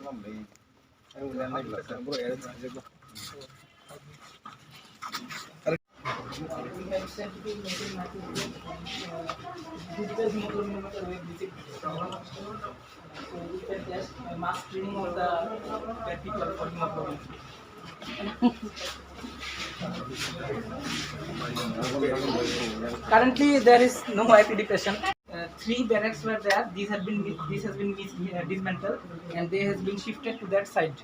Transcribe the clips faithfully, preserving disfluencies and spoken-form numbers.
So we can test, uh, mass screening of the bad people for hemoglobin. Currently, there is no I P D patient. Uh, three barracks were there. These have been, this has been dis-, uh, dismantled, and they has been shifted to that side,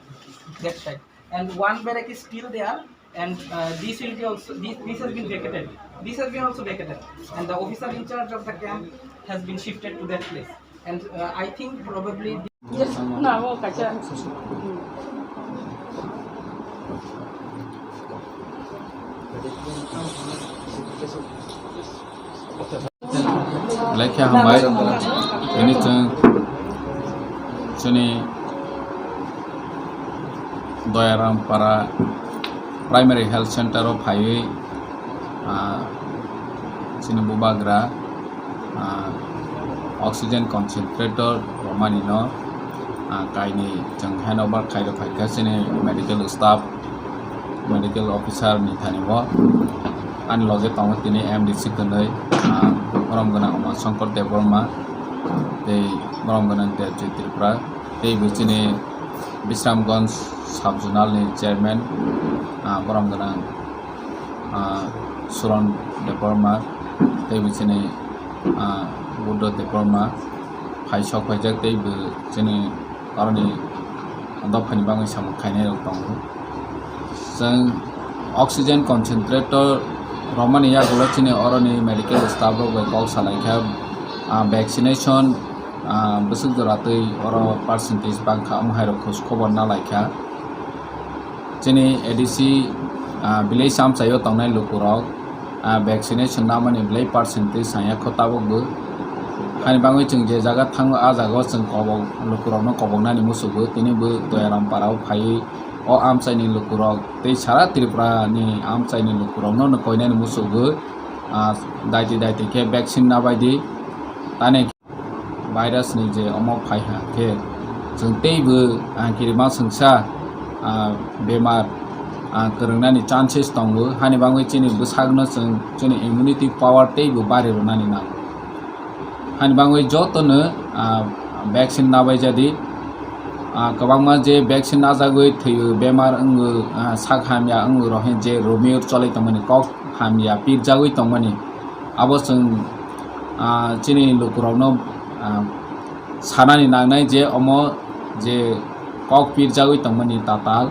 that side. And one barrack is still there, and, uh, this will be also, this, this has been vacated. This has been also vacated, and the officer in charge of the camp has been shifted to that place. And, uh, I think probably Yes, na wo kaisa. Belai khe hambai. Tini chwng chini Doyaram Para Primary Health Center o phaiwi, ah, chini bubagra, ah, oxygen concentrator romani no, ah, kainwi chwng handover khairok phaikha chini medical staff, medical officer ni thani o. Ani loge tongo tini M D C kwnwi, ah, borom gwnang Uma Shankar Debbarma tei borom gwnang Debjit Tripura tei bo chini Bisramganj sub zonal ni chairman, ah, borom gwnang, ah, Suron Debbarma tei bo chini, ah, Buddha Debbarma phai sok phaijak tei bo chini aroni dophani bagwi samung khainai rok tongo. Chwng oxygen concentrator romani yagulo chini oroni medical staff rok bai kok salaikha, ah, vaccination, ah, bwswk jora twi oro percentage bangkha, omo hai rok khos khobor nalaikha. Chini A D C, ah, village amchaio tongnai lukurok, ah, vaccination namani belai percentage sangya kho tabuk bo. Hani bagwi chwng je jaga thango, ah jagao chwng kobok, lukurokno koboknani musugo, tini bo Doyaram Parao phaiwi o amchaini lukurok tei sara Tripura ni amchaini lukurokno no koinani musugo, ah, daiti daiti khe vaccine nabaidi tani. Virus ni je omo phaiha khe chwng teibo, ah, kirima swngsa, ah, bemar, ah, kwrwngnani chances tongo, hani bagwi chini bwsakno chwng chini immunity power teibo bari rwnani nango. Hani bagwi jotono, ah, vaccine nabai jadi, ah, kwbangma je vaccine najagwi thwiwi bemar wngo, ah, sak hamya wngo rok je romwi cholwi tongmani kok hamya pirjagwi tongmani. Abo chwng, ah, chini lukurokno, ah, sanani nangnai je omo je kok pirjagwi tongmani tatal.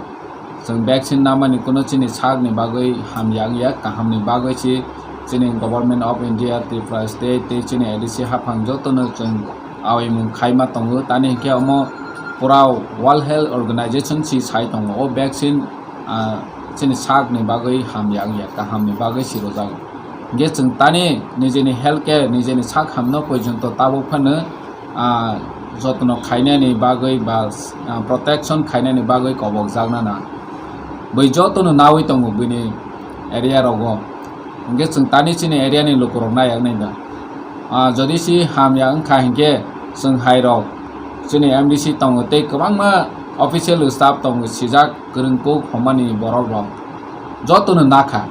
Chwng vaccine namani kuno chini sakni bagwi hamya wngya, kahamni bagwi se chini Government of India, Tripura State tei chini A D C haphang jotono chwng aoimung khaima tongo. Tani hinkhe omo pura World Health Organization se sai tongo o vaccine, ah, chini sakni bagwi hamya wngya, kahamni bagwi se rwjago. Hinkhe chwng tani nijeni health care, nijeni sak hamno porjonto tabuk phano, ah, jotno khainani bagwi ba, ah, protection khainani bagwi kobokjakna na. Bui jotono nawi tongo buini area rogo. Hinkhe chwng tani chini area ni lukurok naiyak nai ba. Ah, jodi si hamya wngkha hinkhe chwng hai rok chini M D C tongo tei kwbangma official staff tongo sijak kwrwng kuk homani borok rok jotono nakha.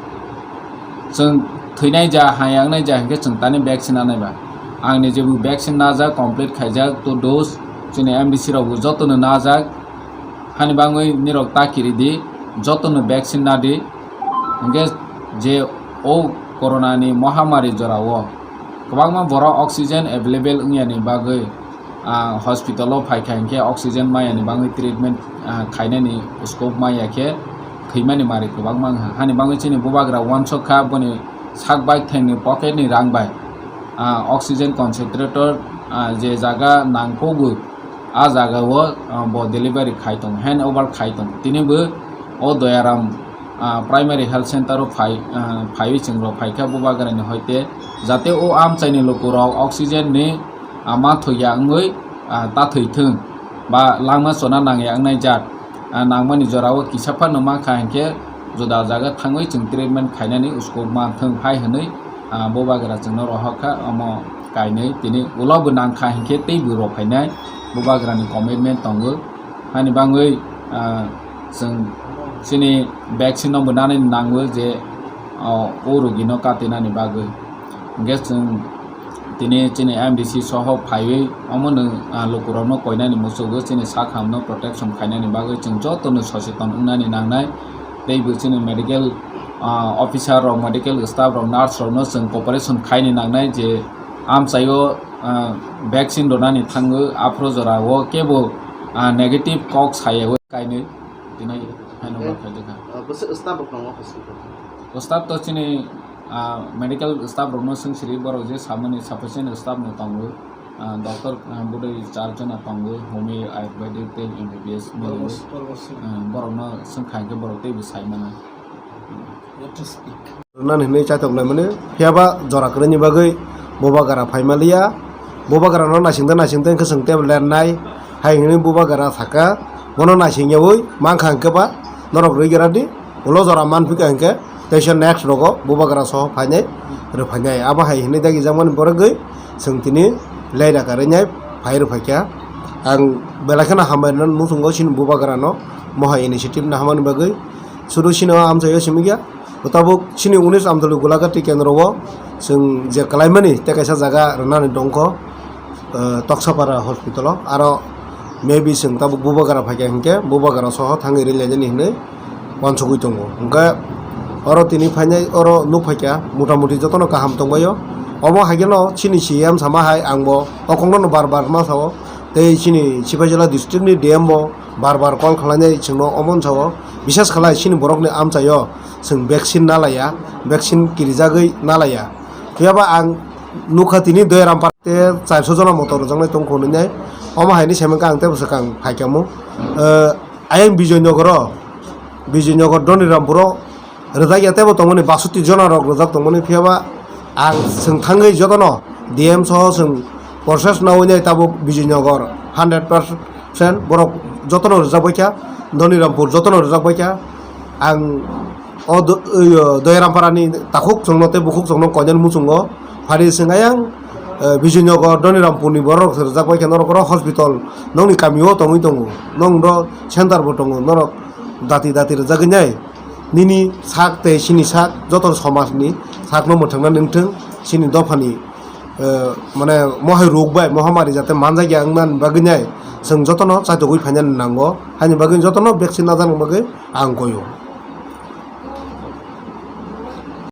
Chwng thwinai ja, hamya wngnai ja hinkhe chwng tani vaccine nanai ba. Ang ni jebu vaccine najak, complete khaijak, two dose, chini M D C rok bo jotono najak. Hani bagwi nirok ta kiri di, jotono vaccine nadi. Hinkhe je o corona ni mohamari jorao kwbangma borok oxygen available wngyani bagwi, ah, hospital o phaikha hinkhe oxygen mayani bagwi treatment, ah, khainani scope maya khe thwimani mari kwbangma wngkha. Hani bagwi chini bubagra uansuk kha boni sak bai thengni pocket ni rang bai, ah, oxygen concentrator, ah, je jaga nangkukgo, ah jaga o, ah, bo delivery khai tongo, hand over khai tongo. Tini bo o Doyaram, ah, Primary Health Center o phai, ah, phaiwi chwng rok phaikha bubagra ni hoite, jate o amchaini lukurok oxygen ni, ah, ma thwkya wngwi, ah, ta thwithwng ba langma chona nangya wngnai jat, ah, nangmani jorao kisa phano mankha hinkhe juda jaga thangwi chwng treatment khainani scope manthwng hai hwnwi, ah, bubagra chwngno rohorkha. Omo kainwi tini ulo bo nangkha hinkhe teibo rw phainai, bubagrani commitment tongo. Hani bagwi, ah, chwng chini vaccine no bo nani nango je, ah, o rogi no katinani bagwi. Hwnkhe chwng tini chini M D C soho phaiwi omono, ah, lukurokno koinani muchungo chini sak hamno protection khainani bagwi chwng jotono soseton wngnani nangnai. Tei bo chini medical, ah, officer rok, medical staff rok, nurse rokno chwng cooperation khaini nangnai je amchaio, ah, vaccine rwnani thango aphuru jorao kebo, ah, negative kok sayawi kainwi tini haino Eh, bakhaidekha. Ah, bwswk staff rok tongo hospital? Staff to chini, ah, medical staff rokno swng siri borok je samani sufficient staff no tongo. Ah, doctor, ah, bwdwi char jona tongo, homi, ayurvedic tei M B B S Borok mili. Bos-, borok bos-, Ah, borokno swngkha hwnkhe borok teibo sai mano. What to speak? Rwnani hinwi chaitok naimani, phiyaba jora kwrwini bagwi bubagra phaimaliya. Bubagrano naisingtwi naisingtwi hwnkhe chwng teibo lernai. Hai hinwi bubagra sakha, bono naisingyawi mankha hwnkhe ba norok rwi gra di. Ulo jora manphika hwnkhe teisa next rogo bubagra soho phainai, rwphainai. Abo hai hinwi dagijakmani borogwi chwng tini lei raka rwnai phai rwphaikha. Ang belai kheno hambai rwna muchungo chini bubagrano mohai initiative nahamani bagwi. Sudu chini o amchaio simikya. Tabuk chini unis Amtwlwi Golagati kendro o chwng je kwlaimani tei kaisa jaga rwnani tongkho, eh, Toksapara hospital o. Aro maybe chwng tabuk bubagra phaikha hinkhe bubagra soho thangwi rwlainani hinwi uansugwi tongo. Hwnkhe oro tini phainai oro nukphaikha motamuti jotono kaham tongbaio. Omo haikhe no chini C M sama hai ang bo o kokno no bar bar ma sao. Tei chini Sipaijala district ni D M bo bar bar call khlainai chwngno omo sao. Bishes khlai chini borokni amchaio chwng vaccine nalaiya, vaccine kirijagwi nalaiya. Phiyaba ang nukha tini Doyarampara te charso jona motor rwjaknai tongkho hinwi. Omo haini saimankha ang tei bwswk ang phaikha mo. Eh, ayang Bijoynagar o, Bijoynagar Donirampur o rwjakya teibo tongmani, basoti jona rok rwjak tongmani, phiyaba ang chwng thangwi jotono D M soho chwng process nawi nai tabuk Bijoynagar hundred percent borok jotono rwjak baikha, Donirampur jotono rwjak baikha. Ang o do-, o Doyarampara ni takhuk chwngno tei bukhuk chwngno koinani muchungo phari chwng ayang, eh, Bijoynagar Donirampur ni borok rwjak baikha, norok oro hospital nokni kami o tongwi tongo, nokni center bo tongo, norok dati dati rwjagwi nai. Nini sak tei chini sak, joto somajni sakno mwthangna nangthung, chini dophani, eh, mane mohai rok bai mohamari jate manjakya wngmani bagwi nai chwng jotono chaitugwi phainani nango, haini bagwi jotono vaccine najakna bagwi ang koyo.